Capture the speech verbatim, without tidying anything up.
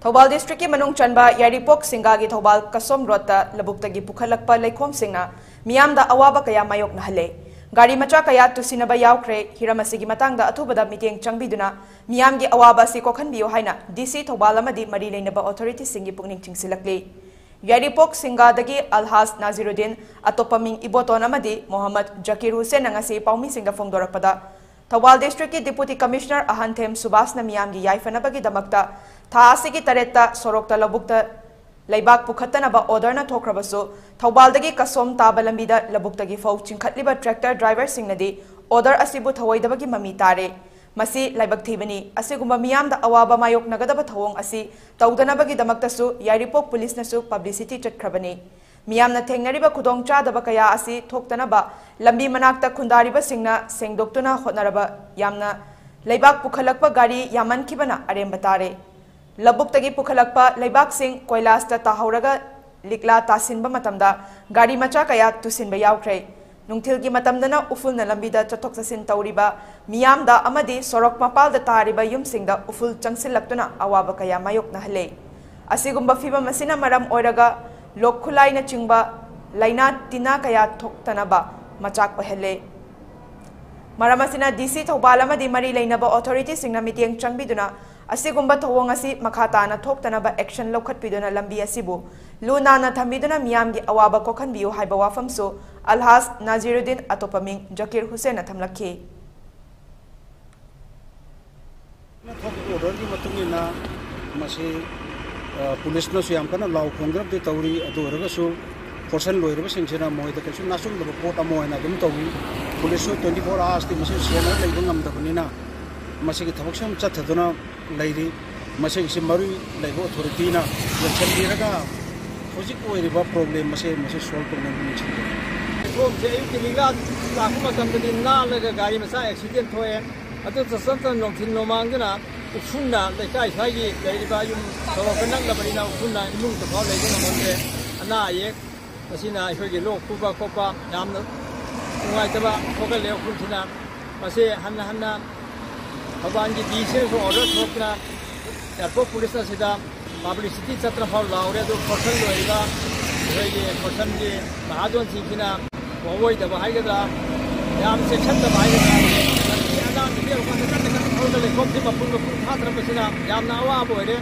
ꯊꯧꯕꯥꯜ ꯗꯤꯁꯇ꯭ꯔꯤꯛꯀꯤ ꯃꯅꯨꯡ ꯆꯟꯕ ꯌꯥꯏꯔꯤꯄꯣꯛ ꯁꯤꯡꯒꯥꯒꯤ ꯊꯧꯕꯥꯜ ꯀꯁꯣꯝ ꯔꯣꯗꯇ ꯂꯧꯕꯨꯛꯇꯒꯤ ꯄꯨꯈꯠꯂꯛꯄ ꯂꯩꯈꯣꯝꯁꯤꯡꯅ ꯃꯤꯌꯥꯝꯗ ꯑꯋꯥꯕ ꯀꯌꯥ ꯃꯥꯌꯣꯛꯅꯍꯜꯂꯦ꯫ ꯒꯥꯔꯤ ꯃꯆꯥ ꯀꯌꯥ ꯇꯨꯁꯤꯟꯅꯕ ꯌꯥꯎꯈ꯭ꯔꯦ꯫ ꯍꯤꯔꯝ ꯑꯁꯤꯒꯤ ꯃꯇꯥꯡꯗ ꯑꯊꯨꯕꯗ ꯃꯤꯠꯌꯦꯡ ꯆꯪꯕꯤꯗꯨꯅ ꯃꯤꯌꯥꯝꯒꯤ ꯑꯋꯥꯕ ꯑꯁꯤ ꯀꯣꯛꯍꯟꯕꯤꯌꯨ ꯍꯥꯏꯅ ꯗꯤ ꯁꯤ ꯊꯧꯕꯥꯜ ꯑꯃꯗꯤ ꯃꯔꯤ ꯂꯩꯅꯕ ꯑꯣꯊꯣꯔꯤꯇꯤꯁꯤꯡꯒꯤ ꯄꯨꯛꯅꯤꯡ ꯆꯤꯡꯁꯤꯜꯂꯛꯂꯤ꯫ ꯌꯥꯏꯔꯤꯄꯣꯛ ꯁꯤꯡꯒꯥꯗꯒꯤ ꯑꯜꯍꯥꯖ ꯅꯥꯖꯤꯔꯨꯗꯤꯟ, ꯑꯇꯣꯞꯄ ꯃꯤꯡ ꯏꯕꯣꯇꯣꯟ ꯑꯃꯗꯤ ꯃꯣꯍꯝꯃꯗ ꯖꯀꯤꯔ ꯍꯨꯁꯦꯟꯅ ꯉꯁꯤ ꯄꯥꯎꯃꯤꯁꯤꯡꯗ ꯐꯣꯡꯗꯣꯔꯛꯄꯗ, ꯊꯧꯕꯥꯜ ꯗꯤꯁꯇ꯭ꯔꯤꯛꯀꯤ ꯗꯤꯄꯨꯇꯤ ꯀꯃꯤꯁꯅꯔ ꯑꯍꯟꯊꯦꯝ ꯁꯨꯕꯥꯁꯅ ꯃꯤꯌꯥꯝꯒꯤ ꯌꯥꯏꯐꯅꯕꯒꯤꯗꯃꯛꯇ ꯊꯥ ꯑꯁꯤꯒꯤ ꯇꯔꯦꯠꯇ ꯁꯣꯔꯣꯛꯇ ꯂꯧꯕꯨꯛꯇ ꯂꯩꯕꯥꯛ ꯄꯨꯈꯠꯇꯅꯕ ꯑꯣꯔꯗꯔꯅ ꯊꯣꯛꯈ꯭ꯔꯕꯁꯨ, ꯊꯧꯕꯥꯜꯗꯒꯤ ꯀꯁꯣꯝ ꯇꯥꯕ ꯂꯝꯕꯤꯗ ꯂꯧꯕꯨꯛꯇꯒꯤ ꯐꯧ ꯆꯤꯡꯈꯠꯂꯤꯕ ꯇ꯭ꯔꯦꯛꯇꯔ ꯗ꯭ꯔꯥꯏꯚꯔꯁꯤꯡꯅꯗꯤ ꯑꯣꯔꯗꯔ ꯑꯁꯤꯕꯨ ꯊꯧꯑꯣꯏꯗꯕꯒꯤ ꯃꯃꯤ ꯇꯥꯔꯦ꯫ ꯃꯁꯤ ꯂꯥꯏꯕꯛ ꯊꯤꯕꯅꯤ꯫ ꯑꯁꯤꯒꯨꯝꯕ ꯃꯤꯌꯥꯝꯗ ꯑꯋꯥꯕ ꯃꯥꯌꯣꯛꯅꯒꯗꯕ ꯊꯧꯑꯣꯡ ꯑꯁꯤ ꯇꯧꯗꯅꯕꯒꯤꯗꯃꯛꯇꯁꯨ ꯌꯥꯏꯔꯤꯄꯣꯛ ꯄꯨꯂꯤꯁꯅꯁꯨ ꯄꯕ꯭ꯂꯤꯁꯤꯇꯤ ꯆꯠꯈ꯭ꯔꯕꯅꯤ꯫ ꯃꯤꯌꯥꯝꯅ ꯊꯦꯡꯅꯔꯤꯕ ꯈꯨꯗꯣꯡꯆꯥꯗꯕ ꯀꯌꯥ ꯑꯁꯤ ꯊꯣꯛꯇꯅꯕ ꯂꯝꯕꯤ ꯃꯅꯥꯛꯇ ꯈꯨꯟꯗꯥꯔꯤꯕꯁꯤꯡꯅ ꯁꯦꯡꯗꯣꯛꯇꯨꯅ ꯍꯣꯠꯅꯔꯕ ꯌꯥꯝꯅ ꯂꯩꯕꯥꯛ ꯄꯨꯈꯠꯂꯛꯄ ꯒꯥꯔꯤ ꯌꯥꯝꯃꯟꯈꯤꯕꯅ ꯑꯔꯦꯝꯕ ꯇꯥꯔꯦ꯫ ꯂꯧꯕꯨꯛꯇꯒꯤ ꯄꯨꯈꯠꯂꯛꯄ ꯂꯩꯕꯥꯛꯁꯤꯡ ꯀꯣꯏꯂꯥꯁꯇ ꯇꯥꯍꯧꯔꯒ ꯂꯤꯛꯂꯥ ꯇꯥꯁꯤꯟꯕ ꯃꯇꯝꯗ ꯒꯥꯔꯤ ꯃꯆꯥ ꯀꯌꯥ ꯇꯨꯁꯤꯟꯕ ꯌꯥꯎꯈ꯭ꯔꯦ꯫ ꯅꯨꯡꯊꯤꯜꯒꯤ ꯃꯇꯝꯗꯅ ꯎꯐꯨꯜꯅ ꯂꯝꯕꯤꯗ ꯆꯠꯊꯣꯛ ꯆꯠꯁꯤꯟ ꯇꯧꯔꯤꯕ ꯃꯤꯌꯥꯝꯗ ꯑꯃꯗꯤ ꯁꯣꯔꯣꯛ ꯃꯄꯥꯜꯗ ꯇꯥꯔꯤꯕ ꯌꯨꯝꯁꯤꯡꯗ ꯎꯐꯨꯜ ꯆꯪꯁꯤꯜꯂꯛꯇꯨꯅ ꯑꯋꯥꯕ ꯀꯌꯥ ꯃꯥꯌꯣꯛꯅꯍꯜꯂꯦ꯫ ꯑꯁꯤꯒꯨꯝꯕ ꯐꯤꯚꯝ ꯑꯁꯤꯅ ꯃꯔꯝ ꯑꯣꯏꯔꯒ ꯂꯣꯛ ꯈꯨꯂꯥꯏꯅꯆꯤꯡꯕ ꯂꯥꯏꯅꯥ ꯇꯤꯟꯅꯥ ꯀꯌꯥ ꯊꯣꯛꯇꯅꯕ ꯃꯆꯥꯛ ꯑꯣꯏꯍꯜꯂꯦ꯫ ꯃꯔꯝ ꯑꯁꯤꯅ ꯗꯤ ꯁꯤ ꯊꯧꯕꯥꯜ ꯑꯃꯗꯤ ꯃꯔꯤ ꯂꯩꯅꯕ ꯑꯣꯊꯣꯔꯤꯇꯤꯁꯤꯡꯅ ꯃꯤꯠꯌꯦꯡ ꯆꯪꯕꯤꯗꯨꯅ ꯑꯁꯤꯒꯨꯝꯕ ꯊꯧꯑꯣꯡ ꯑꯁꯤ ꯃꯈꯥ ꯇꯥꯅ ꯊꯣꯛꯇꯅꯕ ꯑꯦꯛꯁꯟ ꯂꯧꯈꯠꯄꯤꯗꯨꯅ ꯂꯝꯕꯤ ꯑꯁꯤꯕꯨ ꯂꯨ ꯅꯥꯟꯅ ꯊꯝꯕꯤꯗꯨꯅ ꯃꯤꯌꯥꯝꯒꯤ ꯑꯋꯥꯕ ꯀꯣꯛꯍꯟꯕꯤꯌꯨ ꯍꯥꯏꯕ ꯋꯥꯐꯝꯁꯨ ꯑꯜꯍꯥꯖ ꯅꯥꯖꯤꯔꯨꯗꯤꯟ, ꯑꯇꯣꯞꯄ ꯃꯤꯡ ꯖꯀꯤꯔ ꯍꯨꯁꯦꯟꯅ ꯊꯝꯂꯛꯈꯤ꯫ ꯊꯣꯛꯄ ꯑꯣꯔꯗꯔꯒꯤ ꯃꯇꯨꯡ ꯏꯟꯅ ꯃꯁꯤ, ꯑ, ꯄꯨꯂꯤꯁꯅꯁꯨ ꯌꯥꯝ ꯀꯟꯅ ꯂꯥꯎ ꯈꯣꯡꯗꯅꯕꯗꯤ ꯇꯧꯔꯤ꯫ ꯑꯗꯨ ꯑꯣꯏꯔꯒꯁꯨ ꯐꯣꯔꯁꯟ ꯂꯣꯏꯔꯕꯁꯤꯡꯁꯤꯅ ꯃꯣꯏꯗ ꯀꯩꯁꯨ ꯅꯥꯆꯨꯡꯗꯕ ꯄꯣꯠ ꯑꯃ ꯑꯣꯏꯅ ꯑꯗꯨꯝ ꯇꯧꯏ꯫ ꯄꯨꯂꯤꯁꯁꯨ twenty four hoursꯇꯤ ꯃꯁꯤ ꯁꯦꯟꯅꯔ ꯂꯩꯕ ꯉꯝꯗꯕꯅꯤꯅ ꯃꯁꯤꯒꯤ ꯊꯕꯛꯁꯤ ꯑꯗꯨꯝ ꯆꯠꯊꯗꯨꯅ ꯂꯩꯔꯤ꯫ ꯃꯁꯤꯒꯤꯁꯤ ꯃꯔꯨ ꯂꯩꯕ ꯑꯣꯊꯣꯔꯤꯇꯤꯅ ꯌꯦꯡꯁꯤꯟꯕꯤꯔꯒ ꯍꯧꯖꯤꯛ ꯑꯣꯏꯔꯤꯕ ꯄ꯭ꯔꯣꯕ꯭ꯂꯦꯝ ꯑꯁꯦ ꯃꯁꯤ ꯁꯣꯜꯕ ꯇꯧꯅꯕ ꯌꯦꯡꯁꯤꯟꯕꯤꯔꯤ꯫ ꯂꯩꯈꯣꯝꯁꯦ ꯑꯌꯨꯛꯀꯤ ꯂꯤꯛꯂꯥ ꯂꯥꯛꯄ ꯃꯇꯝꯗꯗꯤ ꯅꯥꯜꯂꯒ ꯒꯥꯔꯤ ꯃꯆꯥ ꯑꯦꯛꯁꯤꯗꯦꯟ ꯊꯣꯛꯑꯦ꯫ ꯑꯗꯨ ꯆꯠꯆꯠꯇꯅ ꯅꯨꯡꯊꯤꯜ ꯅꯣꯡꯃꯥꯡꯗꯨꯅ ꯎꯐꯨꯟꯅ ꯂꯩꯀꯥꯏ ꯁ꯭ꯋꯥꯏꯒꯤ ꯂꯩꯔꯤꯕ ꯌꯨꯝ ꯁꯣꯔꯣꯛꯀ ꯅꯛꯅꯕꯅꯤꯅ ꯎꯐꯨꯟꯅ ꯏꯃꯨꯡꯗ ꯐꯥꯎ ꯂꯩꯕ ꯉꯝꯍꯟꯗꯦ꯫ ꯑꯅꯥ ꯑꯌꯦꯛ ꯃꯁꯤꯅ ꯑꯩꯈꯣꯏꯒꯤ ꯂꯣꯛ ꯈꯨꯕ ꯈꯣꯠꯄ ꯌꯥꯝꯅ ꯅꯨꯡꯉꯥꯏꯇꯕ ꯊꯣꯛꯍꯜꯂꯦ꯫ ꯎꯐꯨꯜꯁꯤꯅ ꯃꯁꯤ ꯍꯟꯅ ꯍꯟꯅ ꯊꯧꯕꯥꯜꯒꯤ ꯗꯤ ꯁꯤꯅꯁꯨ ꯑꯣꯔꯗꯔ ꯊꯣꯛꯇꯅ ꯑꯦꯌꯥꯔꯄꯣꯔꯠ ꯄꯨꯂꯤꯁꯅ ꯁꯤꯗ ꯄꯕ꯭ꯂꯤꯁꯤꯇꯤ ꯆꯠꯇꯅ ꯐꯥꯎ ꯂꯥꯎꯔꯦ꯫ ꯑꯗꯨ ꯐꯣꯔꯁꯟ ꯂꯣꯏꯔꯒ ꯑꯩꯈꯣꯏꯒꯤ ꯐꯣꯔꯁꯟꯒꯤ ꯃꯍꯥꯖꯣꯟꯁꯤꯡꯁꯤꯅ ꯊꯧꯑꯣꯏꯗꯕ ꯍꯥꯏꯒꯗ꯭ꯔꯥ, ꯌꯥꯝ ꯆꯦꯛꯁꯤꯟꯗꯕ ꯍꯥꯏꯒꯗ꯭ꯔꯥ, ꯂꯝꯕꯤ ꯑꯉꯥꯡ ꯅꯨꯄꯤ ꯑꯃꯈꯛꯇ ꯀꯟꯅ ꯀꯟꯅ ꯊꯧꯔꯒ ꯂꯩꯈꯣꯝꯁꯤ ꯃꯄꯨꯟ ꯃꯄꯨꯟ ꯊꯥꯊꯔꯛꯄꯁꯤꯅ ꯌꯥꯝꯅ ꯑꯋꯥꯕ ꯑꯣꯏꯔꯦ꯫